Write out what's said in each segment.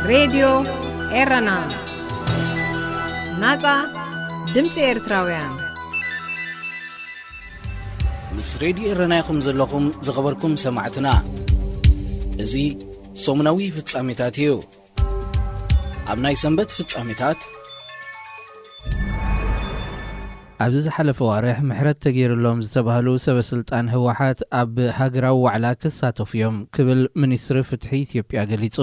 ሬድዮ ኤረና፣ ናጻ ድምጺ ኤርትራውያን። ምስ ሬድዮ ኤረና ኢኹም ዘለኹም ዝኸበርኩም ሰማዕትና። እዚ ሰሙናዊ ፍጻሜታት እዩ። ኣብ ናይ ሰንበት ፍጻሜታት፣ ኣብዚ ዝሓለፈ ዋርሕ ምሕረት ተገይሩሎም ዝተባህሉ ሰበ ስልጣን ህወሓት ኣብ ሃገራዊ ዋዕላ ክሳተፉ እዮም ክብል ሚኒስትሪ ፍትሒ ኢትዮጵያ ገሊጹ።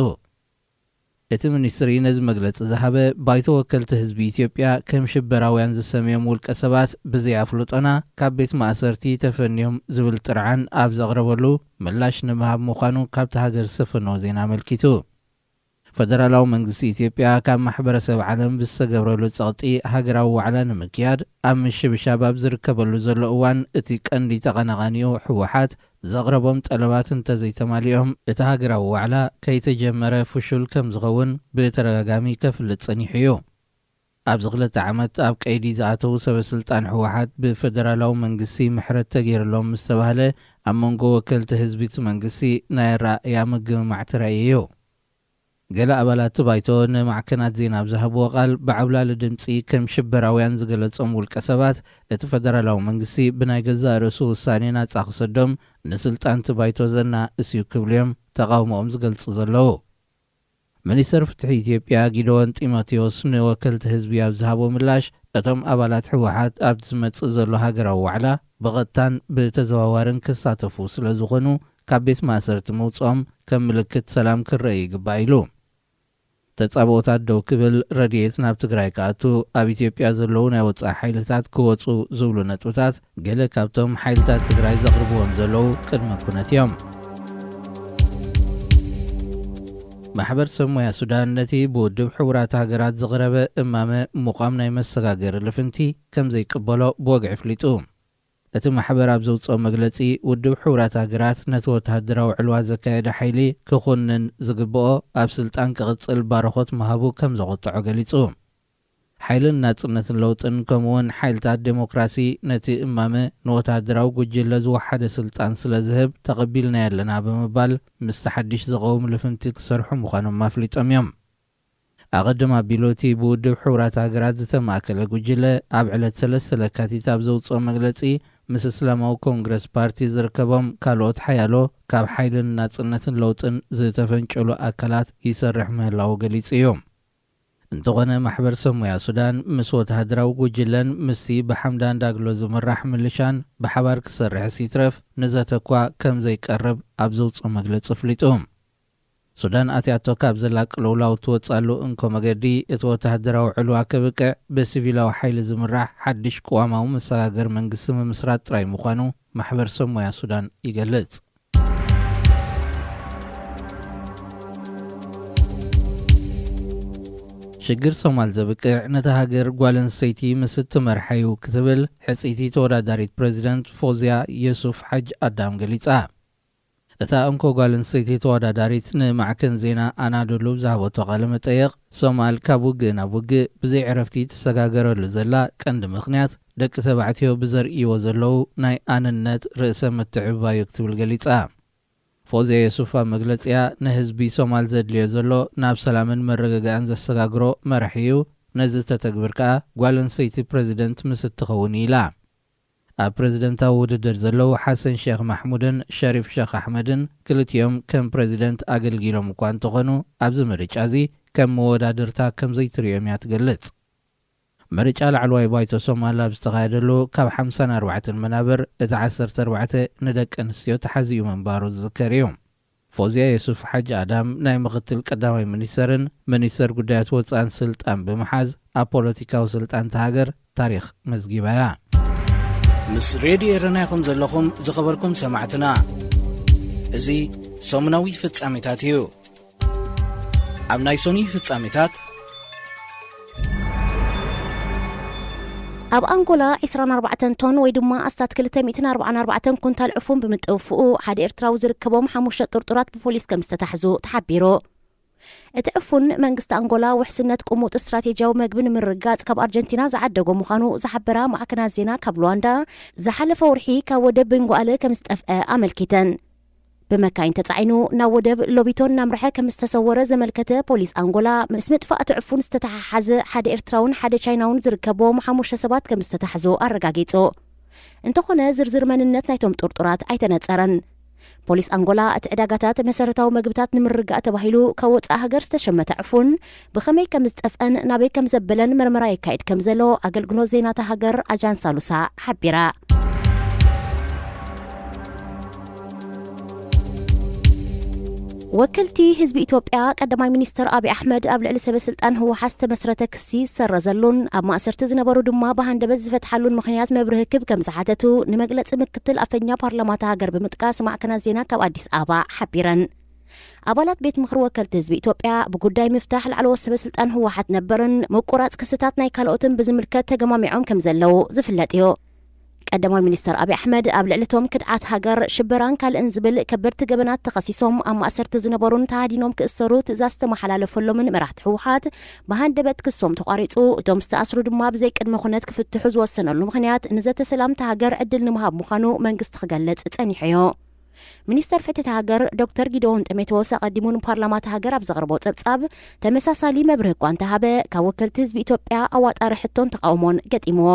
እቲ ሚኒስትሪ ነዚ መግለጺ ዝሃበ፣ ባይቶ ወከልቲ ህዝቢ ኢትዮጵያ ከም ሽበራውያን ዝሰምዮም ውልቀ ሰባት ብዘይ ኣፍልጦና ካብ ቤት ማእሰርቲ ተፈንዮም ዝብል ጥርዓን ኣብ ዘቕረበሉ ምላሽ ንምሃብ ምዃኑ ካብቲ ሃገር ዝሰፈኖ ዜና ኣመልኪቱ። ፈደራላዊ መንግስቲ ኢትዮጵያ ካብ ማሕበረሰብ ዓለም ብዝተገብረሉ ጸቕጢ ሃገራዊ ዋዕላ ንምክያድ ኣብ ምሽብሻብ ኣብ ዝርከበሉ ዘሎ እዋን፣ እቲ ቀንዲ ተቐናቓኒኡ ህወሓት ዘቕረቦም ጠለባት እንተዘይተማሊኦም፣ እቲ ሃገራዊ ዋዕላ ከይተጀመረ ፍሹል ከም ዝኸውን ብተደጋጋሚ ከፍልጥ ጸኒሑ እዩ። ኣብዚ ክልተ ዓመት ኣብ ቀይዲ ዝኣተዉ ሰበ ስልጣን ህወሓት ብፈደራላዊ መንግስቲ ምሕረት ተገይሩሎም ምስ ተባህለ፣ ኣብ መንጎ ወከልቲ ህዝቢ እቲ መንግስቲ ናይ ኣረኣእያ ምግምማዕ ተራእዩ እዩ። ገለ ኣባላት እቲ ባይቶ ንማዕከናት ዜና ኣብ ዝሃብዎ ቃል፣ ብዓብላሊ ድምጺ ከም ሽበራውያን ዝገለጾም ውልቀ ሰባት፣ እቲ ፈደራላዊ መንግስቲ ብናይ ገዛእ ርእሱ ውሳኔ ናጻ ክሰዶም፣ ንስልጣን እቲ ባይቶ ዘናእስ እዩ ክብሉ እዮም ተቓውሞኦም ዝገልጹ ዘለዉ። ሚኒስተር ፍትሒ ኢትዮጵያ ጊደዎን ጢሞቴዎስ ንወከልቲ ህዝቢ ኣብ ዝሃቦ ምላሽ፣ እቶም ኣባላት ህወሓት ኣብቲ ዝመጽእ ዘሎ ሃገራዊ ዋዕላ ብቐጥታን ብተዘዋዋርን ክሳተፉ ስለ ዝኾኑ፣ ካብ ቤት ማእሰርቲ ምውጽኦም ከም ምልክት ሰላም ክረአ ይግባእ ኢሉ። ተጻብኦታት ደው ክብል፣ ረድኤት ናብ ትግራይ ክኣቱ፣ ኣብ ኢትዮጵያ ዘለዉ ናይ ወጻኢ ሓይልታት ክወጹ ዝብሉ ነጥብታት ገለ ካብቶም ሓይልታት ትግራይ ዘቕርብዎም ዘለዉ ቅድመ ኩነት እዮም። ማሕበር ሰብ ሞያ ሱዳን ነቲ ብውድብ ሕቡራት ሃገራት ዝቕረበ እማመ ምቋም ናይ መሰጋገሪ ልፍንቲ ከም ዘይቅበሎ ብወግዒ ኣፍሊጡ። እቲ ማሕበር ኣብ ዘውጽኦ መግለጺ፣ ውድብ ሕቡራት ሃገራት ነቲ ወተሃደራዊ ዕልዋ ዘካየደ ሓይሊ ክኹንን ዝግብኦ ኣብ ስልጣን ክቕጽል ባርኾት ምሃቡ ከም ዘቖጥዖ ገሊጹ። ሓይልን ናጽነትን ለውጥን ከምኡውን ሓይልታት ዴሞክራሲ ነቲ እማመ ንወተሃደራዊ ጉጅለ ዝወሓደ ስልጣን ስለ ዝህብ ተቐቢልናዮ ኣለና ብምባል ምስቲ ሓድሽ ዝቐውም ልፍንቲ ክሰርሑ ምዃኖም ኣፍሊጦም እዮም። ኣቐድም ኣቢሉ እቲ ብውድብ ሕቡራት ሃገራት ዝተማእከለ ጉጅለ ኣብ ዕለት ሰለስተ ለካቲት ኣብ ዘውጽኦ መግለጺ፣ ምስ እስላማዊ ኮንግረስ ፓርቲ ዝርከቦም ካልኦት ሓያሎ ካብ ሓይልን ናጽነትን ለውጥን ዝተፈንጨሉ ኣካላት ይሰርሕ ምህላዉ ገሊጹ እዩ። እንተኾነ ማሕበር ሰብ ሞያ ሱዳን ምስ ወተሃደራዊ ጉጅለን ምስቲ ብሓምዳን ዳግሎ ዝምራሕ ምልሻን ብሓባር ክሰርሕስ ይትረፍ ንዘተ እኳ ከም ዘይቀርብ ኣብ ዘውጽኦ መግለጺ ኣፍሊጡ። ሱዳን ኣትያቶ ካብ ዘላ ቅልውላው ትወጻሉ እንኮ መገዲ፣ እቲ ወተሃደራዊ ዕልዋ ከብቅዕ ብሲቪላዊ ሓይሊ ዝምራሕ ሓድሽ ቅዋማዊ መሰጋገሪ መንግስቲ ምምስራት ጥራይ ምዃኑ ማሕበር ሰብ ሞያ ሱዳን ይገልጽ። ሽግር ሶማል ዘብቅዕ፣ ነታ ሃገር ጓል ኣንስተይቲ ምስ እትመርሓ እዩ ክትብል ሕጽይቲ ተወዳዳሪት ፕሬዚደንት ፎዝያ የሱፍ ሓጅ ኣዳም ገሊጻ። እታ እንኮ ጓል ኣንስተይቲ ተወዳዳሪት ንማዕከን ዜና ኣናዶሉ ብዝሃበቶ ቃለ መጠየቕ፣ ሶማል ካብ ውግእ ናብ ውግእ ብዘይ ዕረፍቲ ትሰጋገረሉ ዘላ ቀንዲ ምኽንያት፣ ደቂ ተባዕትዮ ብዘርእይዎ ዘለዉ ናይ ኣንነት ርእሰ ምትዕብባይ እዩ ክትብል ገሊጻ። ፎዝያ የሱፍ ኣብ መግለጺኣ፣ ንህዝቢ ሶማል ዘድልዮ ዘሎ ናብ ሰላምን መረጋጋእን ዘሰጋግሮ መራሒ እዩ፣ ነዚ ዝተተግብር ከኣ ጓል ኣንስተይቲ ፕረዚደንት ምስ እትኸውን ኢላ። ኣብ ፕረዚደንታዊ ውድድር ዘለዉ ሓሰን ሼኽ ማሕሙድን ሸሪፍ ሼኽ ኣሕመድን ክልቲኦም ከም ፕረዚደንት ኣገልጊሎም እኳ እንተኾኑ፣ ኣብዚ ምርጫ እዚ ከም መወዳድርታ ከም ዘይትርእዮም እያ ትገልጽ። ምርጫ ላዕለዋይ ባይቶ ሶማል ኣብ ዝተኻየደሉ፣ ካብ ሓምሳን ኣርባዕተን መናብር እቲ ዓሰርተ ኣርባዕተ ንደቂ ኣንስትዮ ተሓዚኡ ምንባሩ ዝዝከር እዩ። ፎዝያ የሱፍ ሓጂ ኣዳም ናይ ምኽትል ቀዳማይ ሚኒስተርን ሚኒስተር ጉዳያት ወጻእን ስልጣን ብምሓዝ፣ ኣብ ፖለቲካዊ ስልጣን እታ ሃገር ታሪኽ መዝጊባ እያ። ምስ ሬድዮ ኤረና ኢኹም ዘለኹም ዝኸበርኩም ሰማዕትና። እዚ ሰሙናዊ ፍጻሜታት እዩ። ኣብ ናይ ሰኑይ ፍጻሜታት፣ ኣብ ኣንጎላ ዕስራን ኣርባዕተን ቶን ወይ ድማ ኣስታት ክልተ ሚእትን ኣርባዓን ኣርባዕተን ኩንታል ዕፉን ብምጥፍኡ፣ ሓደ ኤርትራዊ ዝርከቦም ሓሙሽተ ጥርጡራት ብፖሊስ ከም ዝተታሕዙ ተሓቢሩ። እቲ ዕፉን፣ መንግስቲ ኣንጎላ ውሕስነት ቅሙጥ ስትራቴጂያዊ መግቢ ንምርግጋጽ ካብ ኣርጀንቲና ዝዓደጎ ምዃኑ ዝሓበራ ማዕከናት ዜና ካብ ሉዋንዳ፣ ዝሓለፈ ወርሒ ካብ ወደብ ቤንጓኣለ ከም ዝጠፍአ ኣመልኪተን። ብመካይን ተጻዒኑ ናብ ወደብ ሎቢቶ እናምርሐ ከም ዝተሰወረ ዘመልከተ ፖሊስ ኣንጎላ፣ ምስ ምጥፋእ እቲ ዕፉን ዝተተሓሓዘ ሓደ ኤርትራውን ሓደ ቻይናውን ዝርከቦም ሓሙሽተ ሰባት ከም ዝተታሕዙ ኣረጋጊጹ። እንተኾነ ዝርዝር መንነት ናይቶም ጥርጡራት ኣይተነጸረን። ፖሊስ ኣንጎላ እቲ ዕዳጋታት መሰረታዊ መግብታት ንምርጋእ ተባሂሉ ካብ ወጻኢ ሃገር ዝተሸመተ ዕፉን ብኸመይ ከም ዝጠፍአን ናበይ ከም ዘበለን መርመራ የካይድ ከም ዘሎ ኣገልግሎት ዜና እታ ሃገር ኣጃንስ ኣሉሳ ሓቢራ። ወከልቲ ህዝቢ ኢትዮጵያ ቀዳማይ ሚኒስትር ኣቢ ኣሕመድ ኣብ ልዕሊ ሰበ ስልጣን ህወሓት ዝተመስረተ ክሲ ዝሰረዘሉን ኣብ ማእሰርቲ ዝነበሩ ድማ ብሃንደበት ዝፈትሓሉን ምኽንያት መብርሂ ክብ ከም ዝሓተቱ ንመግለጺ ምክትል ኣፈኛ ፓርላማ እታ ሃገር ብምጥቃስ ማዕከናት ዜና ካብ ኣዲስ ኣበባ ሓቢረን። ኣባላት ቤት ምኽሪ ወከልቲ ህዝቢ ኢትዮጵያ ብጉዳይ ምፍታሕ ላዕለዎት ሰበ ስልጣን ህወሓት ነበርን ምቁራጽ ክስታት ናይ ካልኦትን ብዝምልከት ተገማሚዖም ከም ዘለዉ ዝፍለጥ እዩ። ቀዳማይ ሚኒስተር ኣብይ ኣሕመድ ኣብ ልዕሊ እቶም ክድዓት ሃገር፣ ሽበራን ካልእን ዝብል ከበድቲ ገበናት ተኸሲሶም ኣብ ማእሰርቲ ዝነበሩን ተሃዲኖም ክእሰሩ ትእዛዝ ዝተመሓላለፈሎምን መራሕቲ ህወሓት፣ ብሃንደበት ክሶም ተቋሪጹ፣ እቶም ዝተኣስሩ ድማ ብዘይ ቅድመ ኩነት ክፍትሑ ዝወሰነሉ ምኽንያት ንዘተ ሰላም እታ ሃገር ዕድል ንምሃብ ምዃኑ መንግስቲ ክገልጽ ጸኒሑ እዩ። ሚኒስተር ፍትሒ እታ ሃገር ዶክተር ጊደዎን ጢሞቴዎስ ኣቐዲሙ ንፓርላማ እታ ሃገር ኣብ ዘቕረቦ ጸብጻብ፣ ተመሳሳሊ መብርሂ እኳ እንተሃበ፣ ካብ ወከልቲ ህዝቢ ኢትዮጵያ ኣዋጣሪ ሕቶን ተቓውሞን ገጢምዎ።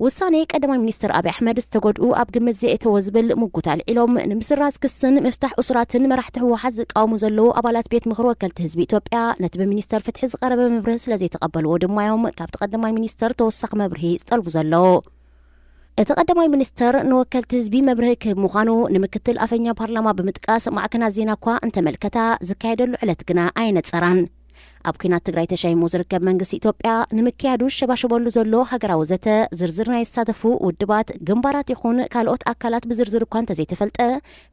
ውሳኔ ቀዳማይ ሚኒስትር ኣብይ ኣሕመድ ዝተጎድኡ ኣብ ግምት ዘየእተዎ ዝብል ምጉት ኣልዒሎም፣ ንምስራዝ ክስን ምፍታሕ እሱራትን መራሕቲ ህወሓት ዝቃወሙ ዘለዉ ኣባላት ቤት ምኽሪ ወከልቲ ህዝቢ ኢትዮጵያ፣ ነቲ ብሚኒስተር ፍትሒ ዝቐረበ መብርሂ ስለ ዘይተቐበልዎ ድማ እዮም ካብቲ ቀዳማይ ሚኒስተር ተወሳኺ መብርሂ ዝጠልቡ ዘለዉ። እቲ ቀዳማይ ሚኒስተር ንወከልቲ ህዝቢ መብርሂ ክህብ ምዃኑ ንምክትል ኣፈኛ ፓርላማ ብምጥቃስ፣ ማዕከናት ዜና እኳ እንተመልከታ፣ ዝካየደሉ ዕለት ግና ኣየነጸራን። ኣብ ኲናት ትግራይ ተሻይሙ ዝርከብ መንግስቲ ኢትዮጵያ ንምክያዱ ዝሸባሸበሉ ዘሎ ሃገራዊ ዘተ፣ ዝርዝር ናይ ዝሳተፉ ውድባት፣ ግንባራት ይኹን ካልኦት ኣካላት ብዝርዝር እኳ እንተዘይተፈልጠ፣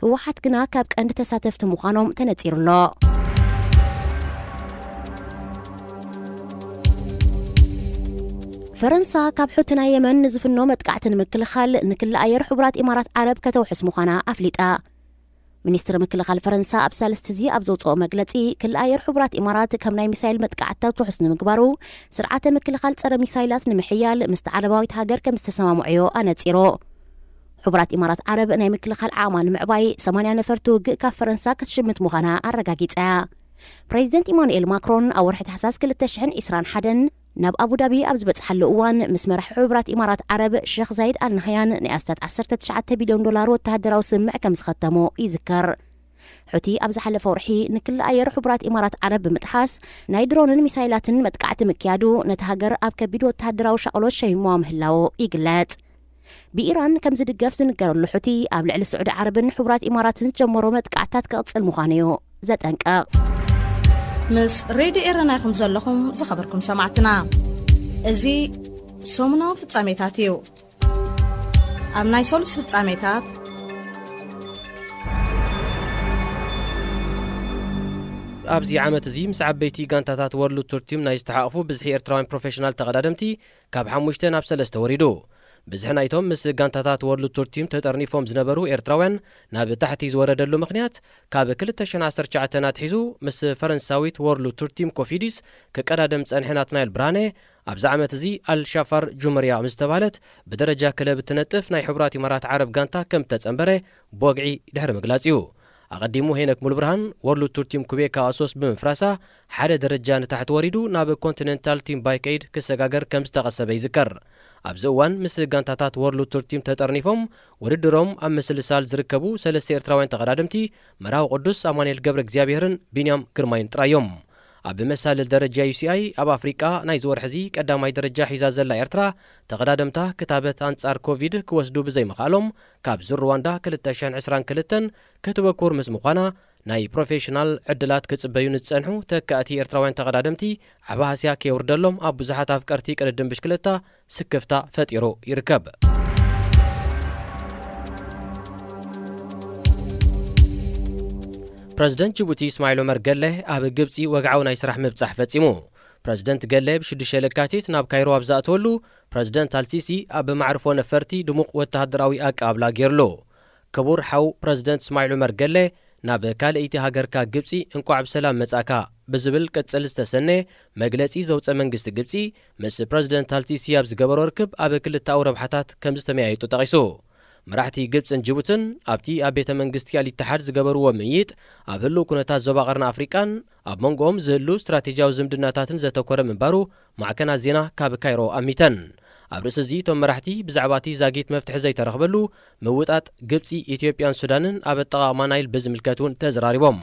ህወሓት ግና ካብ ቀንዲ ተሳተፍቲ ምዃኖም ተነጺሩ ኣሎ። ፈረንሳ ካብ ሑቲ ናይ የመን ንዝፍኖ መጥቃዕቲ ንምክልኻል ንክሊ ኣየር ሕቡራት ኢማራት ዓረብ ከተውሕስ ምዃና ኣፍሊጣ። ሚኒስትሪ ምክልኻል ፈረንሳ ኣብ ሳልስቲ እዚ ኣብ ዘውፅኦ መግለፂ፣ ክሊ ኣየር ሕቡራት ኢማራት ከም ናይ ሚሳይል መጥቃዕትታት ውሑስ ንምግባሩ፣ ስርዓተ ምክልኻል ፀረ ሚሳይላት ንምሕያል ምስቲ ዓረባዊት ሃገር ከም ዝተሰማምዖ እዩ ኣነፂሩ። ሕቡራት ኢማራት ዓረብ ናይ ምክልኻል ዓቕማ ንምዕባይ ሰማንያ ነፈርቲ ውግእ ካብ ፈረንሳ ክትሽምት ምዃና ኣረጋጊጻ እያ። ፕሬዚደንት ኢማኑኤል ማክሮን ኣብ ወርሒ ታሕሳስ ክልተ ሽሕን ዕስራን ሓደን ናብ ኣቡዳቢ ኣብ ዝበጽሓሉ እዋን፣ ምስ መራሒ ሕቡራት ኢማራት ዓረብ ሼኽ ዛይድ ኣል ናህያን ናይ ኣስታት ዓሰርተ ትሽዓተ ቢልዮን ዶላር ወተሃደራዊ ስምምዕ ከም ዝኸተሙ ይዝከር። ሑቲ ኣብ ዝሓለፈ ወርሒ ንክሊ ኣየር ሕቡራት ኢማራት ዓረብ ብምጥሓስ፣ ናይ ድሮንን ሚሳይላትን መጥቃዕቲ ምክያዱ፣ ነቲ ሃገር ኣብ ከቢድ ወተሃደራዊ ሻቕሎት ሸይምዋ ምህላዉ ይግለጽ። ብኢራን ከም ዝድገፍ ዝንገረሉ ሑቲ፣ ኣብ ልዕሊ ስዑዲ ዓረብን ሕቡራት ኢማራትን ዝጀመሮ መጥቃዕትታት ክቕጽል ምዃኑ እዩ ዘጠንቅቕ። ምስ ሬድዮ ኤረና ኢኹም ዘለኹም ዝኸበርኩም ሰማዕትና። እዚ ሰሙናዊ ፍጻሜታት እዩ። ኣብ ናይ ሰሉስ ፍጻሜታት፣ ኣብዚ ዓመት እዚ ምስ ዓበይቲ ጋንታታት ወርልድ ቱር ቲም ናይ ዝተሓቕፉ ብዝሒ ኤርትራውያን ፕሮፌሽናል ተቐዳደምቲ ካብ ሓሙሽተ ናብ ሰለስተ ወሪዱ። ብዝሒ ናይቶም ምስ ጋንታታት ወርልድ ቱር ቲም ተጠርኒፎም ዝነበሩ ኤርትራውያን ናብ ታሕቲ ዝወረደሉ ምኽንያት፣ ካብ ክልተ ሽሕን ዓሰርተ ትሽዓተን ኣትሒዙ ምስ ፈረንሳዊት ወርልድ ቱር ቲም ኮፊዲስ ክቀዳደም ዝጸንሐ ናትናኤል ብርሃነ፣ ኣብዚ ዓመት እዚ ኣልሻፋር ጁመርያ ምስ ዝተባህለት ብደረጃ ክለብ እትነጥፍ ናይ ሕቡራት ኢማራት ዓረብ ጋንታ ከም እተጸንበረ ብወግዒ ድሕሪ ምግላጽ እዩ። ኣቐዲሙ ሄነክ ሙሉብርሃን ወርልድ ቱር ቲም ኩቤካ ኣሶስ ብምፍራሳ ሓደ ደረጃ ንታሕቲ ወሪዱ ናብ ኮንቲነንታል ቲም ባይክ ኤይድ ክሰጋገር ከም ዝተቐሰበ ይዝከር። ኣብዚ እዋን ምስ ጋንታታት ወርልድ ቱር ቲም ተጠርኒፎም ውድድሮም ኣብ ምስልሳል ዝርከቡ ሰለስተ ኤርትራውያን ተቐዳደምቲ መርሃዊ ቅዱስ ኣማኑኤል ገብረ እግዚኣብሔርን ቢንያም ግርማይን ጥራይ እዮም። ኣብ መሳልል ደረጃ ዩ ሲ ኣይ ኣብ ኣፍሪቃ ናይዚ ወርሒ እዚ ቀዳማይ ደረጃ ሒዛ ዘላ ኤርትራ፣ ተቐዳደምታ ክታበት ኣንጻር ኮቪድ ክወስዱ ብዘይምኽኣሎም፣ ካብዚ ሩዋንዳ ክልተ ሽሕን ዕስራን ክልተን ክትበኩር ምስ ምዃና፣ ናይ ፕሮፌሽናል ዕድላት ክጽበዩ ንዝጸንሑ ተካእቲ ኤርትራውያን ተቐዳደምቲ ዓቢ ሃስያ ከየውርደሎም ኣብ ብዙሓት ኣፍቀርቲ ቅድድም ብሽክለታ ስክፍታ ፈጢሩ ይርከብ። ፕረዚደንት ጅቡቲ እስማዒል ዑመር ገለ ኣብ ግብጺ ወግዓዊ ናይ ስራሕ ምብጻሕ ፈጺሙ። ፕረዚደንት ገለ ብሽዱሽተ ለካቲት ናብ ካይሮ ኣብ ዝኣተወሉ፣ ፕረዚደንት ኣልሲሲ ኣብ መዕርፎ ነፈርቲ ድሙቕ ወተሃደራዊ ኣቀባብላ ገይርሉ። ክቡር ሓው ፕረዚደንት እስማዒል ዑመር ገለ፣ ናብ ካልኣይቲ ሃገርካ ግብጺ እንቋዕ ብሰላም መጻእካ ብዝብል ቅጽል ዝተሰነየ መግለጺ ዘውጸ መንግስቲ ግብጺ፣ ምስ ፕረዚደንት ኣልሲሲ ኣብ ዝገበሮ ርክብ ኣብ ክልተኣዊ ረብሓታት ከም ዝተመያየጡ ጠቒሱ። መራሕቲ ግብጽን ጅቡትን ኣብቲ ኣብ ቤተ መንግስቲ ኣልኢትሓድ ዝገበርዎ ምይይጥ፣ ኣብ ህሉው ኩነታት ዞባ ቀርኒ ኣፍሪቃን ኣብ መንጎኦም ዝህሉ ስትራቴጂያዊ ዝምድናታትን ዘተኮረ ምንባሩ ማዕከናት ዜና ካብ ካይሮ ኣሚተን። ኣብ ርእሲ እዚ እቶም መራሕቲ ብዛዕባ እቲ ዛጊት መፍትሒ ዘይተረኽበሉ ምውጣጥ ግብጺ፣ ኢትዮጵያን ሱዳንን ኣብ ኣጠቓቕማ ናይል ብዝምልከት እውን ተዘራሪቦም።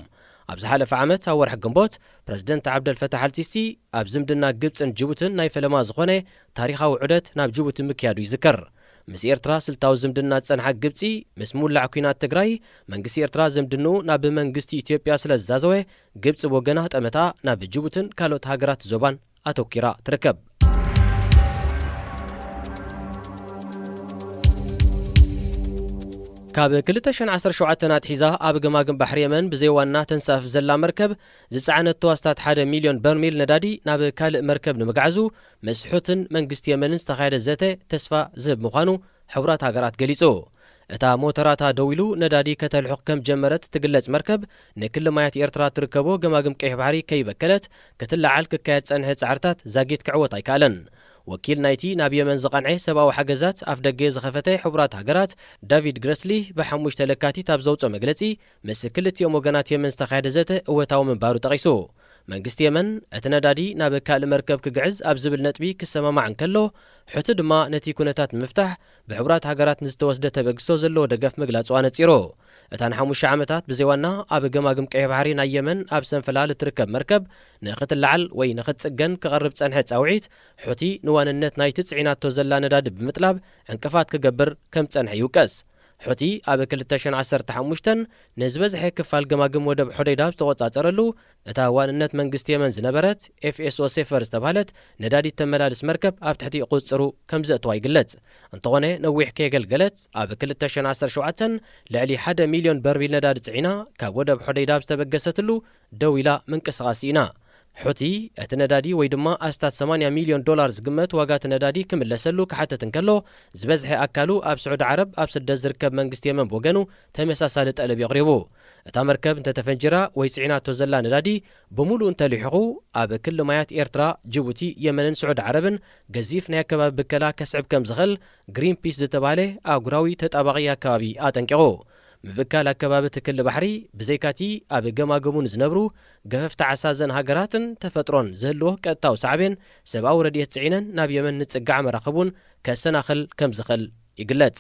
ኣብ ዝሓለፈ ዓመት ኣብ ወርሒ ግንቦት ፕረዚደንት ዓብደልፈታሕ ኣልሲሲ ኣብ ዝምድና ግብጽን ጅቡትን ናይ ፈለማ ዝኾነ ታሪኻዊ ዑደት ናብ ጅቡቲ ምክያዱ ይዝከር። ምስ ኤርትራ ስልታዊ ዝምድና ዝጸንሓ ግብጺ፣ ምስ ምውላዕ ኲናት ትግራይ መንግስቲ ኤርትራ ዝምድንኡ ናብ መንግስቲ ኢትዮጵያ ስለ ዝዛዘወ፣ ግብጺ ብወገና ጠመታ ናብ ጅቡትን ካልኦት ሃገራት ዞባን ኣተኲራ ትርከብ። ካብ ክልተ ሽሕን ዓሰርተ ሸውዓተን ኣትሒዛ ኣብ ገማግም ባሕሪ የመን ብዘይ ዋና ተንሳፍፍ ዘላ መርከብ ዝጸዓነቶ ኣስታት ሓደ ሚልዮን በርሚል ነዳዲ ናብ ካልእ መርከብ ንምግዓዙ ምስ ሑትን መንግስቲ የመንን ዝተኻየደ ዘተ ተስፋ ዝህብ ምዃኑ ሕቡራት ሃገራት ገሊጹ። እታ ሞተራታ ደው ኢሉ ነዳዲ ከተልሕቕ ከም ጀመረት ትግለጽ መርከብ፣ ንክሊ ማያት ኤርትራ ትርከቦ ገማግም ቀይሕ ባሕሪ ከይበከለት ክትለዓል ክካየድ ጸንሐ ጻዕርታት ዛጊት ክዕወት ኣይከኣለን። ወኪል ናይቲ ናብ የመን ዝቐንዐ ሰብኣዊ ሓገዛት ኣፍደገ ዝኸፈተ ሕቡራት ሃገራት ዳቪድ ግረስሊ ብሓሙሽተ ለካቲት ኣብ ዘውጽኦ መግለጺ፣ ምስ ክልቲኦም ወገናት የመን ዝተኻየደ ዘተ እወታዊ ምንባሩ ጠቒሱ። መንግስቲ የመን እቲ ነዳዲ ናብ ካልእ መርከብ ክግዕዝ ኣብ ዝብል ነጥቢ ክሰማማዕ እንከሎ፣ ሑቲ ድማ ነቲ ኩነታት ንምፍታሕ ብሕቡራት ሃገራት ንዝተወስደ ተበግሶ ዘለዎ ደገፍ ምግላጹ ኣነጺሩ። እታ ንሓሙሽተ ዓመታት ብዘይ ዋና ኣብ ገማግም ቀይሕ ባሕሪ ናይ የመን ኣብ ሰንፈላል እትርከብ መርከብ ንኽትለዓል ወይ ንኽትጽገን ክቐርብ ጸንሐ ጻውዒት፣ ሑቲ ንዋንነት ናይቲ ጽዒናቶ ዘላ ነዳዲ ብምጥላብ ዕንቅፋት ክገብር ከም ጸንሐ ይውቀስ። ሑቲ ኣብ ክልተ ሽሕን ዓሰርተ ሓሙሽተን ንዝበዝሐ ክፋል ገማግም ወደብ ሖደይዳ ኣብ ዝተቖጻጸረሉ፣ እታ ዋንነት መንግስቲ የመን ዝነበረት ኤፍ ኤስ ኦ ሴፈር ዝተባህለት ነዳዲ ተመላልስ መርከብ ኣብ ትሕቲ ቁጽጽሩ ከም ዘእተዋ ይግለጽ። እንተኾነ፣ ነዊሕ ከየገልገለት ኣብ ክልተ ሽሕን ዓሰርተ ሸውዓተን ልዕሊ ሓደ ሚልዮን በርሚል ነዳዲ ጽዒና ካብ ወደብ ሖደይዳ ኣብ ዝተበገሰትሉ ደው ኢላ ምንቅስቓስ ስኢና። ሑቲ፣ እቲ ነዳዲ ወይ ድማ ኣስታት ሰማንያ ሚልዮን ዶላር ዝግመት ዋጋ እቲ ነዳዲ ክምለሰሉ ክሓትት እንከሎ፣ ዝበዝሐ ኣካሉ ኣብ ስዑዲ ዓረብ ኣብ ስደት ዝርከብ መንግስቲ የመን ብወገኑ ተመሳሳሊ ጠለብ የቕሪቡ። እታ መርከብ እንተተፈንጂራ ወይ ጽዒናቶ ዘላ ነዳዲ ብምሉእ እንተሊሒቑ፣ ኣብ ክሊ ማያት ኤርትራ፣ ጅቡቲ፣ የመንን ስዑዲ ዓረብን ገዚፍ ናይ ኣከባቢ ብከላ ከስዕብ ከም ዝኽእል ግሪንፒስ ዝተባህለ ኣህጉራዊ ተጣባቒ ኣከባቢ ኣጠንቂቑ። ምብካል ኣከባቢ እቲ ክሊ ባሕሪ፣ ብዘይካቲ ኣብ ገማግሙ ንዝነብሩ ገፈፍቲ ዓሳ ዘን ሃገራትን ተፈጥሮን ዝህልዎ ቀጥታዊ ሳዕቤን፣ ሰብኣዊ ረድኤት ጽዒነን ናብ የመን ንጽጋዕ መራኽብ እውን ከሰናኽል ከም ዝኽእል ይግለጽ።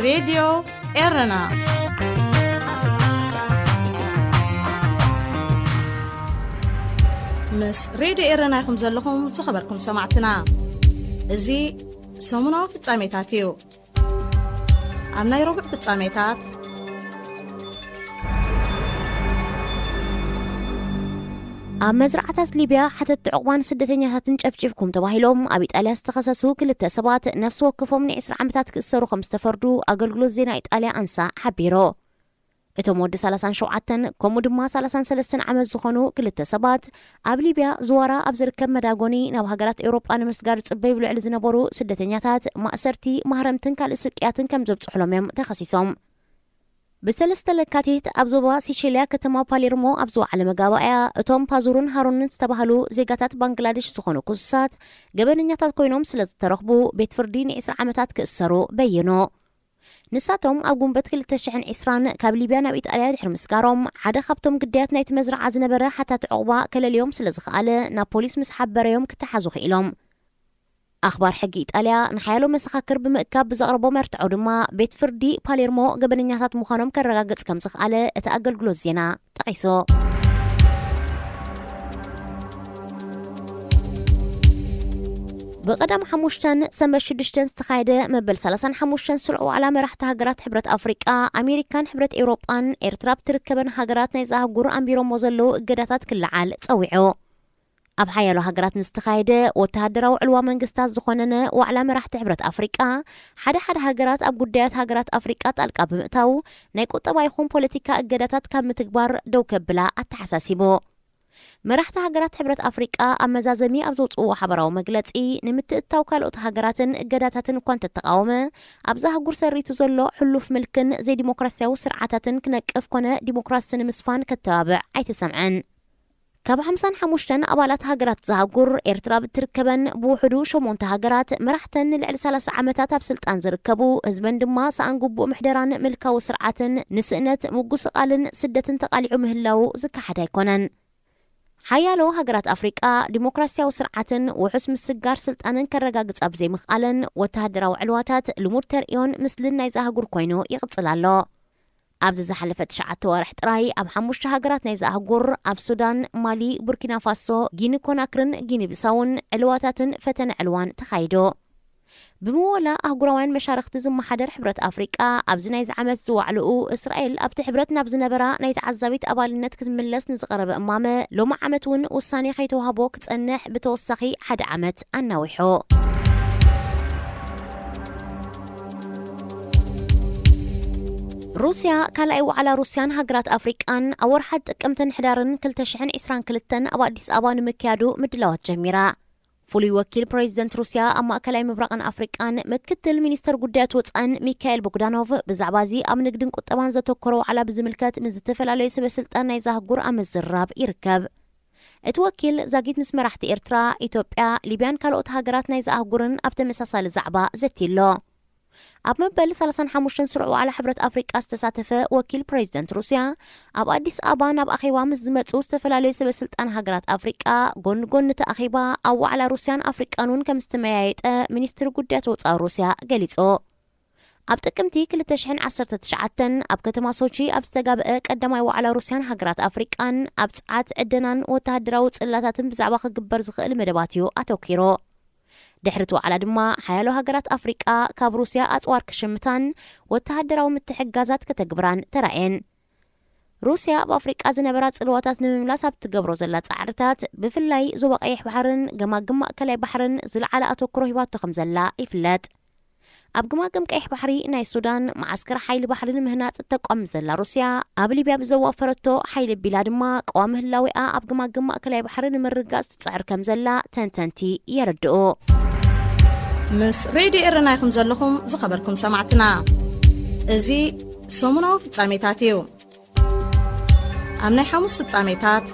ሬድዮ ኤረና ምስ ሬድዮ ኤረና ኢኹም ዘለኹም ዝኸበርኩም ሰማዕትና። እዚ ሰሙናዊ ፍጻሜታት እዩ። ኣብ ናይ ረቡዕ ፍጻሜታት፣ ኣብ መዝረዓታት ሊብያ ሓተትቲ ዕቑባን ስደተኛታትን ጨፍጪፍኩም ተባሂሎም ኣብ ኢጣልያ ዝተኸሰሱ ክልተ ሰባት ነፍሲ ወከፎም ንዒስራ ዓመታት ክእሰሩ ከም ዝተፈርዱ ኣገልግሎት ዜና ኢጣልያ ኣንሳ ሓቢሩ። እቶም ወዲ ሰላሳን ሸውዓተን ከምኡ ድማ ሰላሳን ሰለስተን ዓመት ዝኾኑ ክልተ ሰባት ኣብ ሊብያ ዝዋራ ኣብ ዝርከብ መዳጎኒ ናብ ሃገራት ኤውሮጳ ንምስጋር ጽበይ ብልዕሊ ዝነበሩ ስደተኛታት ማእሰርቲ፣ ማህረምትን ካልእ ስቅያትን ከም ዘብጽሑሎም እዮም ተኸሲሶም። ብሰለስተ ለካቲት ኣብ ዞባ ሲሸልያ ከተማ ፓሌርሞ ኣብ ዝወዓለ መጋባእያ፣ እቶም ፓዙርን ሃሩንን ዝተባህሉ ዜጋታት ባንግላደሽ ዝኾኑ ክሱሳት ገበነኛታት ኮይኖም ስለ ዝተረኽቡ፣ ቤት ፍርዲ ንዒስራ ዓመታት ክእሰሩ በይኑ። ንሳቶም ኣብ ጉንበት ክልተ ሽሕን ዕስራን ካብ ሊብያ ናብ ኢጣልያ ድሕሪ ምስጋሮም፣ ሓደ ካብቶም ግዳያት ናይቲ መዝረዓ ዝነበረ ሓታቲ ዕቑባ ከለልዮም ስለ ዝኸኣለ፣ ናብ ፖሊስ ምስ ሓበረዮም ክተሓዙ ክኢሎም። ኣኽባር ሕጊ ኢጣልያ ንሓያሎ መሰኻክር ብምእካብ ብዘቕረቦ መርትዖ ድማ፣ ቤት ፍርዲ ፓሌርሞ ገበነኛታት ምዃኖም ከረጋግጽ ከም ዝኸኣለ እቲ ኣገልግሎት ዜና ጠቒሱ። ብቐዳም ሓሙሽተን ሰንበት ሽዱሽተን ዝተኻየደ መበል ሰላሳን ሓሙሽተን ስሩዕ ዋዕላ መራሕቲ ሃገራት ሕብረት ኣፍሪቃ፣ ኣሜሪካን ሕብረት ኤውሮጳን ኤርትራ ብትርከበን ሃገራት ናይዛ ኣህጉር ኣንቢሮሞ ዘለዉ እገዳታት ክለዓል ጸዊዑ። ኣብ ሓያሎ ሃገራት ንዝተኻየደ ወተሃደራዊ ዕልዋ መንግስታት ዝኾነነ ዋዕላ መራሕቲ ሕብረት ኣፍሪቃ፣ ሓደ ሓደ ሃገራት ኣብ ጉዳያት ሃገራት ኣፍሪቃ ጣልቃ ብምእታው ናይ ቁጠባ ይኹን ፖለቲካ እገዳታት ካብ ምትግባር ደው ከብላ ኣተሓሳሲቡ። መራሕቲ ሃገራት ሕብረት ኣፍሪቃ ኣብ መዛዘሚ ኣብ ዘውፅእዎ ሓበራዊ መግለፂ፣ ንምትእትታው ካልኦት ሃገራትን እገዳታትን እኳ እንተተቃወመ፣ ኣብዛ ኣህጉር ሰሪቱ ዘሎ ሕሉፍ ምልክን ዘይዲሞክራሲያዊ ስርዓታትን ክነቅፍ ኮነ ዲሞክራሲ ንምስፋን ከተባብዕ ኣይተሰምዐን። ካብ ሓምሳን ሓሙሽተን ኣባላት ሃገራት ዝኣህጉር ኤርትራ ብትርከበን ብውሕዱ ሸሞንተ ሃገራት መራሕተን ንልዕሊ ሰላሳ ዓመታት ኣብ ስልጣን ዝርከቡ፣ ህዝበን ድማ ሰኣን ግቡእ ምሕደራን ምልካዊ ስርዓትን ንስእነት ምጉስቓልን ስደትን ተቓሊዑ ምህላዉ ዝከሓድ ኣይኮነን። ሓያሎ ሃገራት ኣፍሪቃ ዲሞክራሲያዊ ስርዓትን ውሑስ ምስግጋር ስልጣንን ከረጋግጻ ብዘይምኽኣለን ወተሃደራዊ ዕልዋታት ልሙድ ተርእዮን ምስልን ናይዚ ኣህጉር ኮይኑ ይቕጽል ኣሎ። ኣብዚ ዝሓለፈ ትሽዓተ ወርሕ ጥራይ ኣብ ሓሙሽተ ሃገራት ናይዚ ኣህጉር፣ ኣብ ሱዳን፣ ማሊ፣ ቡርኪና ፋሶ፣ ጊኒ ኮናክርን ጊኒ ብሳውን ዕልዋታትን ፈተነ ዕልዋን ተኻይዶ። ብምወላ ኣህጉራውያን መሻርኽቲ ዝመሓደር ሕብረት ኣፍሪቃ ኣብዚ ናይዚ ዓመት ዝዋዕልኡ እስራኤል ኣብቲ ሕብረት ናብ ዝነበራ ናይ ተዓዛቢት ኣባልነት ክትምለስ ንዝቐረበ እማመ ሎሚ ዓመት እውን ውሳኔ ከይተዋህቦ ክጸንሕ ብተወሳኺ ሓደ ዓመት ኣናዊሑ። ሩስያ ካልኣይ ዋዕላ ሩስያን ሃገራት ኣፍሪቃን ኣብ ወርሓት ጥቅምትን ሕዳርን ክልተ ሽሕን ዕስራን ክልተን ኣብ ኣዲስ ኣበባ ንምክያዱ ምድላዋት ጀሚራ። ፍሉይ ወኪል ፕሬዚደንት ሩስያ ኣብ ማእከላይ ምብራቕን ኣፍሪቃን ምክትል ሚኒስተር ጉዳያት ወፃእን ሚካኤል ቦግዳኖቭ ብዛዕባ እዚ ኣብ ንግድን ቁጠባን ዘተኮረ ዋዕላ ብዝምልከት ምስ ዝተፈላለዩ ሰበ ስልጣን ናይ ዛህጉር ኣብ ምዝራብ ይርከብ። እቲ ወኪል ዛጊት ምስ መራሕቲ ኤርትራ፣ ኢትዮጵያ፣ ሊብያን ካልኦት ሃገራት ናይ ዛህጉርን ኣብ ተመሳሳሊ ዛዕባ ዘትይሎ። ኣብ መበል ሰላሳን ሓሙሽተን ስሩዕ ዋዕላ ሕብረት ኣፍሪቃ ዝተሳተፈ ወኪል ፕሬዚደንት ሩስያ ኣብ ኣዲስ ኣበባ ናብ ኣኼባ ምስ ዝመፁ ዝተፈላለዩ ሰበ ስልጣን ሃገራት ኣፍሪቃ፣ ጎኒ ጎኒ እቲ ኣኼባ ኣብ ዋዕላ ሩስያን ኣፍሪቃን እውን ከም ዝተመያየጠ ሚኒስትሪ ጉዳያት ወፃኢ ሩስያ ገሊፁ። ኣብ ጥቅምቲ ክልተ ሽሕን ዓሰርተ ትሽዓተን ኣብ ከተማ ሶቺ ኣብ ዝተጋብአ ቀዳማይ ዋዕላ ሩስያን ሃገራት ኣፍሪቃን ኣብ ጸዓት ዕደናን ወተሃደራዊ ጽላታትን ብዛዕባ ክግበር ዝኽእል መደባት እዩ ኣተኪሩ። ድሕሪ እቲ ዋዕላ ድማ ሓያሎ ሃገራት ኣፍሪቃ ካብ ሩስያ ኣጽዋር ክሽምታን ወተሃደራዊ ምትሕግጋዛት ከተግብራን ተራእየን። ሩስያ ኣብ ኣፍሪቃ ዝነበራ ጽልዋታት ንምምላስ ኣብ ትገብሮ ዘላ ጻዕርታት፣ ብፍላይ ዞባ ቀይሕ ባሕርን ገማግም ማእከላይ ባሕርን ዝለዓለ ኣተኩሮ ሂባቶ ከም ዘላ ይፍለጥ። ኣብ ገማግም ቀይሕ ባሕሪ ናይ ሱዳን መዓስከር ሓይሊ ባሕሪ ንምህናጽ እተቋም ዘላ ሩስያ፣ ኣብ ሊብያ ብዘዋፈረቶ ሓይሊ ኣቢላ ድማ ቀዋሚ ህላዊኣ ኣብ ገማግም ማእከላይ ባሕሪ ንምርግጋጽ ትጽዕር ከም ዘላ ተንተንቲ የረድኡ። ምስ ሬድዮ ኤረና ኢኹም ዘለኹም ዝኸበርኩም ሰማዕትና። እዚ ሰሙናዊ ፍጻሜታት እዩ። ኣብ ናይ ሓሙስ ፍጻሜታት፣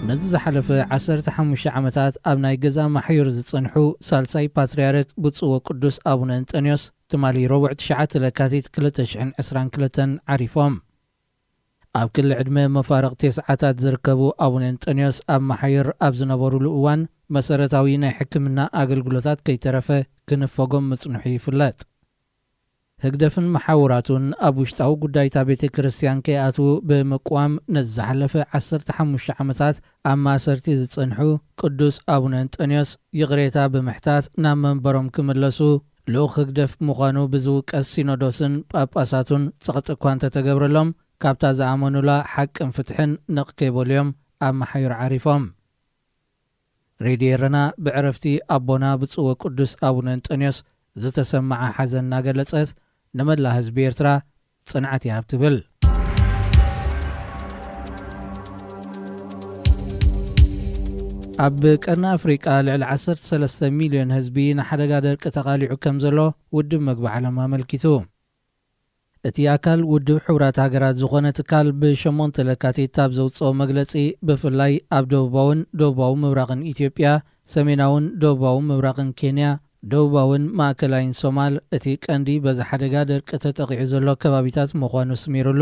ነዚ ዝሓለፈ ዓሰርተ ሓሙሽተ ዓመታት ኣብ ናይ ገዛ ማሕዩር ዝጸንሑ ሳልሳይ ፓትርያርክ ብፁዕ ወቅዱስ ኣቡነ እንጠንዮስ ትማሊ ረቡዕ ትሽዓተ ለካቲት ክልተ ሽሕን ዕስራን ክልተን ዓሪፎም። ኣብ ክሊ ዕድመ መፋርቕ ተስዓታት ዝርከቡ ኣቡነ እንጠንዮስ ኣብ ማሕዩር ኣብ ዝነበሩሉ እዋን መሰረታዊ ናይ ሕክምና ኣገልግሎታት ከይተረፈ ክንፈጎም ምጽንሑ ይፍለጥ። ህግደፍን መሓውራቱን ኣብ ውሽጣዊ ጉዳይታ ቤተ ክርስቲያን ከይኣትዉ ብምቅዋም ነዚ ዝሓለፈ ዓሰርተ ሓሙሽተ ዓመታት ኣብ ማእሰርቲ ዝጸንሑ ቅዱስ ኣቡነ እንጠንዮስ ይቕሬታ ብምሕታት ናብ መንበሮም ክምለሱ ልኡኽ ህግደፍ ምዃኑ ብዝውቀስ ሲኖዶስን ጳጳሳቱን ጸቕጢ እኳ እንተተገብረሎም፣ ካብታ ዝኣመኑላ ሓቅን ፍትሕን ነቕ ከይበሉ እዮም ኣብ መሓዩር ዓሪፎም። ሬድዮ ኤረና ብዕረፍቲ ኣቦና ብፁዕ ወቅዱስ ኣቡነ እንጠንዮስ ዝተሰምዓ ሓዘን እናገለጸት፣ ንመላ ህዝቢ ኤርትራ ጽንዓት ይሃብ ትብል። ኣብ ቀርኒ ኣፍሪቃ ልዕሊ ዓሰርተ ሰለስተ ሚልዮን ህዝቢ ንሓደጋ ደርቂ ተቓሊዑ ከም ዘሎ ውድብ መግቢ ዓለም ኣመልኪቱ። እቲ ኣካል ውድብ ሕቡራት ሃገራት ዝኾነ ትካል ብሸሞንተ ለካቲት ኣብ ዘውጽኦ መግለጺ፣ ብፍላይ ኣብ ደቡባውን ደቡባዊ ምብራቕን ኢትዮጵያ፣ ሰሜናውን ደቡባዊ ምብራቕን ኬንያ፣ ደቡባውን ማእከላይን ሶማል እቲ ቀንዲ በዚ ሓደጋ ደርቂ ተጠቒዑ ዘሎ ከባቢታት ምዃኑ ስሚሩሉ።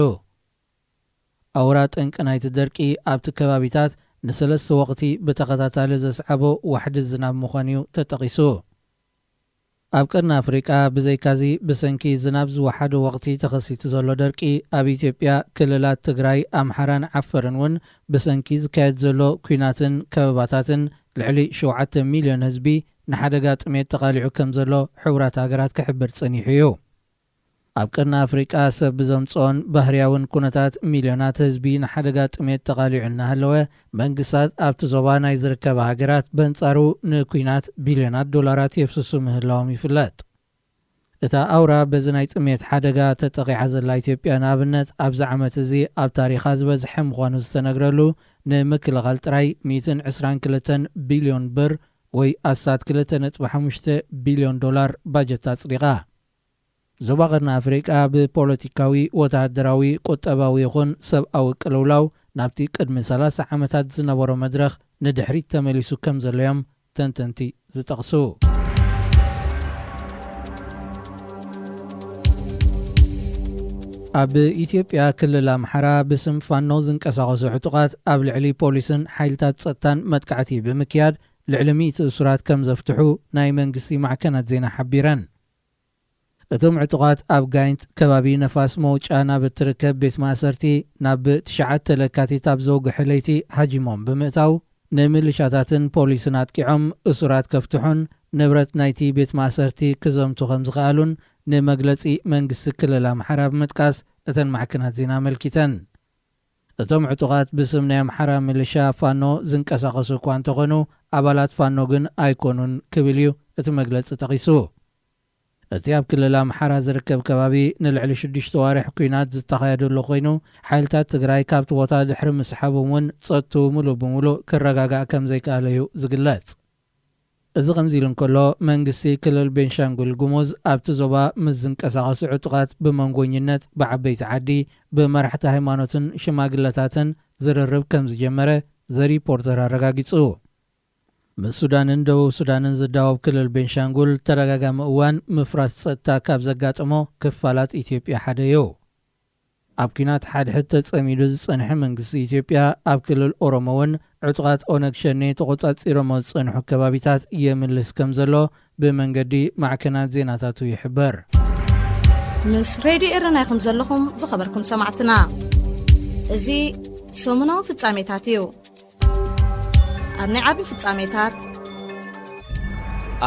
ኣውራ ጠንቂ ናይቲ ደርቂ ኣብቲ ከባቢታት ንሰለስተ ወቕቲ ብተኸታታሊ ዘስዓቦ ዋሕዲ ዝናብ ምዃኑ'ዩ ተጠቒሱ። ኣብ ቀርኒ ኣፍሪቃ ብዘይካዚ ብሰንኪ ዝናብ ዝወሓደ ወቕቲ ተኸሲቱ ዘሎ ደርቂ፣ ኣብ ኢትዮጵያ ክልላት ትግራይ፣ ኣምሓራን ዓፈርን እውን ብሰንኪ ዝካየድ ዘሎ ኲናትን ከበባታትን ልዕሊ ሸውዓተ ሚልዮን ህዝቢ ንሓደጋ ጥሜት ተቓሊዑ ከም ዘሎ ሕቡራት ሃገራት ክሕብር ጸኒሑ እዩ። ኣብ ቀርኒ ኣፍሪቃ ሰብ ብዘምጽኦን ባህርያውን ኩነታት ሚልዮናት ህዝቢ ንሓደጋ ጥሜት ተቓሊዑ እናሃለወ፣ መንግስታት ኣብቲ ዞባ ናይ ዝርከባ ሃገራት በንጻሩ ንኲናት ቢልዮናት ዶላራት የፍስሱ ምህላዎም ይፍለጥ። እታ ኣውራ በዚ ናይ ጥሜት ሓደጋ ተጠቒዓ ዘላ ኢትዮጵያ ንኣብነት፣ ኣብዚ ዓመት እዚ ኣብ ታሪኻ ዝበዝሐ ምዃኑ ዝተነግረሉ ንምክልኻል ጥራይ ሚእትን ዕስራን ክልተን ቢልዮን ብር ወይ ኣስታት ክልተ ነጥቢ ሓሙሽተ ቢልዮን ዶላር ባጀት ኣጽዲቓ። ዞባ ቀርኒ ኣፍሪቃ ብፖለቲካዊ፣ ወተሃደራዊ፣ ቁጠባዊ ይኹን ሰብኣዊ ቅልውላው ናብቲ ቅድሚ ሰላሳ ዓመታት ዝነበሮ መድረኽ ንድሕሪት ተመሊሱ ከም ዘሎ እዮም ተንተንቲ ዝጠቕሱ። ኣብ ኢትዮጵያ ክልል ኣምሓራ ብስም ፋኖ ዝንቀሳቐሱ ዕጡቓት ኣብ ልዕሊ ፖሊስን ሓይልታት ጸጥታን መጥቃዕቲ ብምክያድ ልዕሊ ሚእቲ እሱራት ከም ዘፍትሑ ናይ መንግስቲ ማዕከናት ዜና ሓቢረን። እቶም ዕጡቓት ኣብ ጋይንት ከባቢ ነፋስ መውጫ ናብ እትርከብ ቤት ማእሰርቲ ናብ ትሽዓተ ለካቲት ኣብ ዘውግሐ ለይቲ ሃጂሞም ብምእታው፣ ንምልሻታትን ፖሊስን ኣጥቂዖም እሱራት ከፍትሑን ንብረት ናይቲ ቤት ማእሰርቲ ክዘምቱ ከም ዝኸኣሉን ንመግለጺ መንግስቲ ክልል ኣምሓራ ብምጥቃስ እተን ማዕከናት ዜና ኣመልኪተን። እቶም ዕጡቓት ብስም ናይ ኣምሓራ ምልሻ ፋኖ ዝንቀሳቐሱ እኳ እንተኾኑ፣ ኣባላት ፋኖ ግን ኣይኮኑን ክብል እዩ እቲ መግለጺ ጠቒሱ። እቲ ኣብ ክልል ኣምሓራ ዝርከብ ከባቢ ንልዕሊ ሽዱሽተ ዋርሕ ኲናት ዝተኻየደሉ ኮይኑ፣ ሓይልታት ትግራይ ካብቲ ቦታ ድሕሪ ምስሓቦም እውን ጸጥትኡ ምሉእ ብምሉእ ክረጋጋእ ከም ዘይከኣለ እዩ ዝግለጽ። እዚ ከምዚ ኢሉ እንከሎ፣ መንግስቲ ክልል ቤንሻንጉል ጉሙዝ ኣብቲ ዞባ ምስ ዝንቀሳቐሱ ዕጡቓት ብመንጎኝነት ብዓበይቲ ዓዲ፣ ብመራሕቲ ሃይማኖትን ሽማግለታትን ዝርርብ ከም ዝጀመረ ዘ ሪፖርተር ኣረጋጊጹ። ምስ ሱዳንን ደቡብ ሱዳንን ዝዳወብ ክልል ቤንሻንጉል ተደጋጋሚ እዋን ምፍራስ ጸጥታ ካብ ዘጋጠሞ ክፋላት ኢትዮጵያ ሓደ እዩ። ኣብ ኲናት ሓድሕድ ተጸሚዱ ዝጸንሐ መንግስቲ ኢትዮጵያ፣ ኣብ ክልል ኦሮሞ እውን ዕጡቓት ኦነግ ሸኔ ተቖጻጺሮሞ ዝጸንሑ ከባቢታት የምልስ ከም ዘሎ ብመንገዲ ማዕከናት ዜናታቱ ይሕበር። ምስ ሬድዮ ኤረና ኢኹም ዘለኹም ዝኸበርኩም ሰማዕትና። እዚ ሰሙናዊ ፍጻሜታት እዩ። ኣብ ናይ ዓቢ ፍጻሜታት፣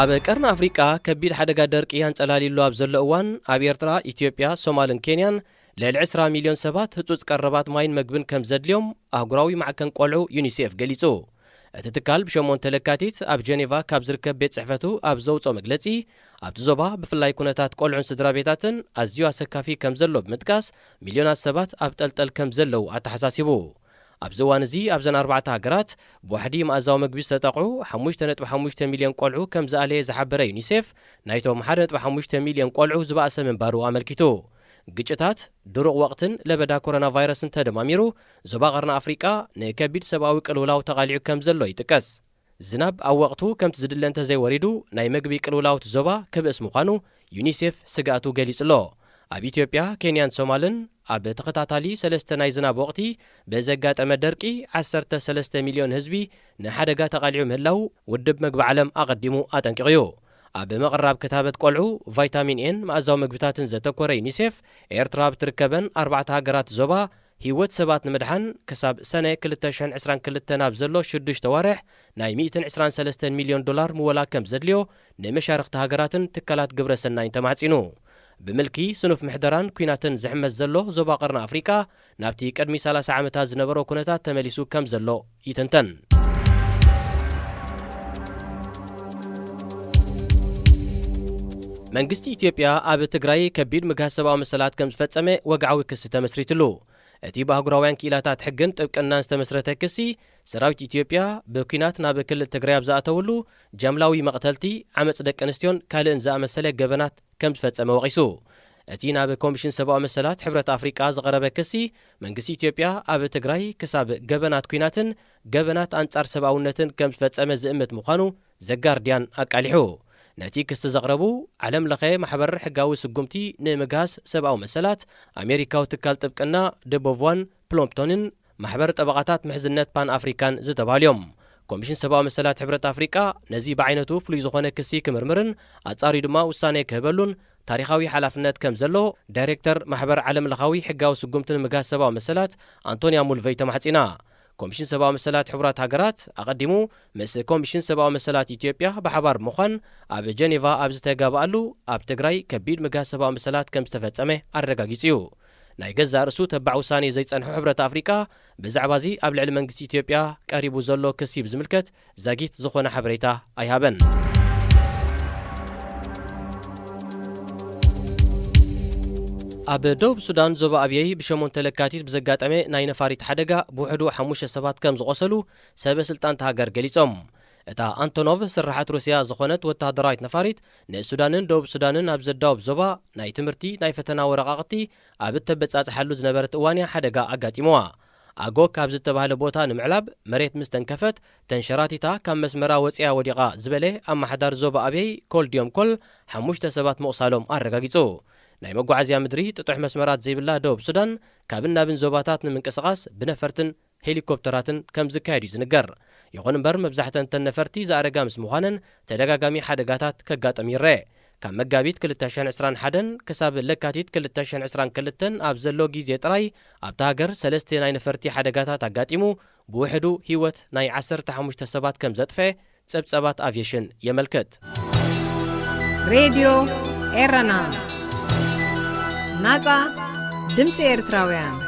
ኣብ ቀርኒ ኣፍሪቃ ከቢድ ሓደጋ ደርቂ ኣንጸላሊሉ ኣብ ዘሎ እዋን፣ ኣብ ኤርትራ፣ ኢትዮጵያ፣ ሶማልን ኬንያን ልዕሊ ዕስራ ሚልዮን ሰባት ህጹጽ ቀረባት ማይን መግብን ከም ዘድልዮም ኣህጉራዊ ማዕከን ቆልዑ ዩኒሴፍ ገሊጹ። እቲ ትካል ብሸሞንተ ለካቲት ኣብ ጀኔቫ ካብ ዝርከብ ቤት ጽሕፈቱ ኣብ ዘውጽኦ መግለጺ፣ ኣብቲ ዞባ ብፍላይ ኩነታት ቆልዑን ስድራ ቤታትን ኣዝዩ ኣሰካፊ ከም ዘሎ ብምጥቃስ፣ ሚልዮናት ሰባት ኣብ ጠልጠል ከም ዘለዉ ኣተሓሳሲቡ። ኣብዚ እዋን እዚ ኣብዘን ኣርባዕተ ሃገራት ብዋሕዲ መኣዛዊ መግቢ ዝተጠቕዑ ሓሙሽተ ነጥቢ ሓሙሽተ ሚልዮን ቆልዑ ከም ዝኣለየ ዝሓበረ ዩኒሴፍ፣ ናይቶም ሓደ ነጥቢ ሓሙሽተ ሚልዮን ቆልዑ ዝበኣሰ ምንባሩ ኣመልኪቱ። ግጭታት፣ ድሩቕ ወቕትን ለበዳ ኮሮና ቫይረስን ተደማሚሩ፣ ዞባ ቀርኒ ኣፍሪቃ ንከቢድ ሰብኣዊ ቅልውላው ተቓሊዑ ከም ዘሎ ይጥቀስ። ዝናብ ኣብ ወቕቱ ከምቲ ዝድለ እንተዘይወሪዱ፣ ናይ መግቢ ቅልውላው እቲ ዞባ ክብእስ ምዃኑ ዩኒሴፍ ስግኣቱ ገሊጹ ኣሎ። ኣብ ኢትዮጵያ፣ ኬንያን ሶማልን ኣብ ተኸታታሊ ሰለስተ ናይ ዝናብ ወቕቲ ብዘጋጠመ ደርቂ ዓሰርተ ሰለስተ ሚልዮን ህዝቢ ንሓደጋ ተቓሊዑ ምህላው ውድብ መግቢ ዓለም ኣቐዲሙ ኣጠንቂቑ እዩ። ኣብ ምቕራብ ክታበት ቆልዑ፣ ቫይታሚን ኤን መኣዛዊ መግብታትን ዘተኮረ ዩኒሴፍ፣ ኤርትራ ኣብ ትርከበን ኣርባዕተ ሃገራት ዞባ ህይወት ሰባት ንምድሓን ክሳብ ሰነ ክልተ ሽሕን ዕስራን ክልተን ኣብ ዘሎ ሽዱሽተ ዋርሕ ናይ ሚእትን ዕስራን ሰለስተን ሚልዮን ዶላር ምወላ ከም ዘድልዮ ንመሻርኽቲ ሃገራትን ትካላት ግብረ ሰናይን ተማሕጺኑ። ብምልኪ ስኑፍ ምሕደራን ኲናትን ዝሕመስ ዘሎ ዞባ ቀርኒ ኣፍሪቃ ናብቲ ቅድሚ ሰላሳ ዓመታት ዝነበሮ ኩነታት ተመሊሱ ከም ዘሎ ይትንተን። መንግስቲ ኢትዮጵያ ኣብ ትግራይ ከቢድ ምግሃስ ሰብኣዊ መሰላት ከም ዝፈጸመ ወግዓዊ ክሲ ተመስሪትሉ። እቲ ብኣህጉራውያን ክኢላታት ሕግን ጥብቅናን ዝተመስረተ ክሲ፣ ሰራዊት ኢትዮጵያ ብኲናት ናብ ክልል ትግራይ ኣብ ዝኣተወሉ ጃምላዊ መቕተልቲ፣ ዓመጽ ደቂ ኣንስትዮን ካልእን ዝኣመሰለ ገበናት ከም ዝፈጸመ ወቒሱ። እቲ ናብ ኮሚሽን ሰብኣዊ መሰላት ሕብረት ኣፍሪቃ ዝቐረበ ክሲ፣ መንግስቲ ኢትዮጵያ ኣብ ትግራይ ክሳብ ገበናት ኲናትን ገበናት ኣንጻር ሰብኣውነትን ከም ዝፈጸመ ዝእምት ምዃኑ ዘጋርድያን ኣቃሊሑ። ነቲ ክሲ ዘቕረቡ፣ ዓለም ለኸ ማሕበር ሕጋዊ ስጉምቲ ንምግሃስ ሰብኣዊ መሰላት፣ ኣሜሪካዊ ትካል ጥብቅና ደቦቭዋን ፕሎምፕቶንን ማሕበር ጠበቓታት ምሕዝነት ፓን ኣፍሪካን ዝተባህሉ እዮም። ኮሚሽን ሰብኣዊ መሰላት ሕብረት ኣፍሪቃ ነዚ ብዓይነቱ ፍሉይ ዝኾነ ክሲ ክምርምርን ኣጻርዩ ድማ ውሳኔ ክህበሉን ታሪኻዊ ሓላፍነት ከም ዘሎ ዳይሬክተር ማሕበር ዓለም ለኻዊ ሕጋዊ ስጉምቲ ንምግሃስ ሰብኣዊ መሰላት ኣንቶንያ ሙልቨይ ተማሕጺና። ኮሚሽን ሰብኣዊ መሰላት ሕቡራት ሃገራት ኣቐዲሙ ምስ ኮሚሽን ሰብኣዊ መሰላት ኢትዮጵያ ብሓባር ብምዃን ኣብ ጀኔቫ ኣብ ዝተጋብኣሉ፣ ኣብ ትግራይ ከቢድ ምግሃስ ሰብኣዊ መሰላት ከም ዝተፈጸመ ኣረጋጊጹ እዩ። ናይ ገዛእ ርእሱ ተባዕ ውሳኔ ዘይጸንሖ ሕብረት ኣፍሪቃ ብዛዕባ እዚ ኣብ ልዕሊ መንግስቲ ኢትዮጵያ ቀሪቡ ዘሎ ክሲ ብዝምልከት ዛጊት ዝኾነ ሓበሬታ ኣይሃበን። ኣብ ደቡብ ሱዳን ዞባ ኣብየይ ብሸሞንተ ለካቲት ብዘጋጠመ ናይ ነፋሪት ሓደጋ ብውሕዱ ሓሙሽተ ሰባት ከም ዝቖሰሉ ሰበ ስልጣን እታ ሃገር ገሊጾም። እታ ኣንቶኖቭ ስርሓት ሩስያ ዝኾነት ወተሃደራዊት ነፋሪት ንሱዳንን ደቡብ ሱዳንን ኣብ ዘዳውብ ዞባ ናይ ትምህርቲ ናይ ፈተና ወረቓቕቲ ኣብ እተበጻጽሓሉ ዝነበረት እዋን እያ ሓደጋ ኣጋጢምዋ። ኣጎ ካብ ዝተባህለ ቦታ ንምዕላብ መሬት ምስ ተንከፈት ተንሸራቲታ ካብ መስመራ ወጺኣ ወዲቓ ዝበለ ኣመሓዳሪ ዞባ ኣብየይ ኮል ዲዮም ኮል ሓሙሽተ ሰባት ምቑሳሎም ኣረጋጊጹ። ናይ መጓዓዝያ ምድሪ ጥጡሕ መስመራት ዘይብላ ደቡብ ሱዳን ካብን ናብን ዞባታት ንምንቅስቓስ ብነፈርትን ሄሊኮፕተራትን ከም ዝካየድ እዩ ዝንገር። ይኹን እምበር መብዛሕተን ተን ነፈርቲ ዝኣረጋ ምስ ምዃነን ተደጋጋሚ ሓደጋታት ከጋጥም ይረአ። ካብ መጋቢት ክልተ ሽሕን ዕስራን ሓደን ክሳብ ለካቲት ክልተ ሽሕን ዕስራን ክልተን ኣብ ዘሎ ግዜ ጥራይ ኣብታ ሃገር ሰለስተ ናይ ነፈርቲ ሓደጋታት ኣጋጢሙ ብውሕዱ ህይወት ናይ ዓሰርተ ሓሙሽተ ሰባት ከም ዘጥፈአ ጸብጸባት ኣቪየሽን የመልክት። ሬድዮ ኤረና፣ ናጻ ድምጺ ኤርትራውያን።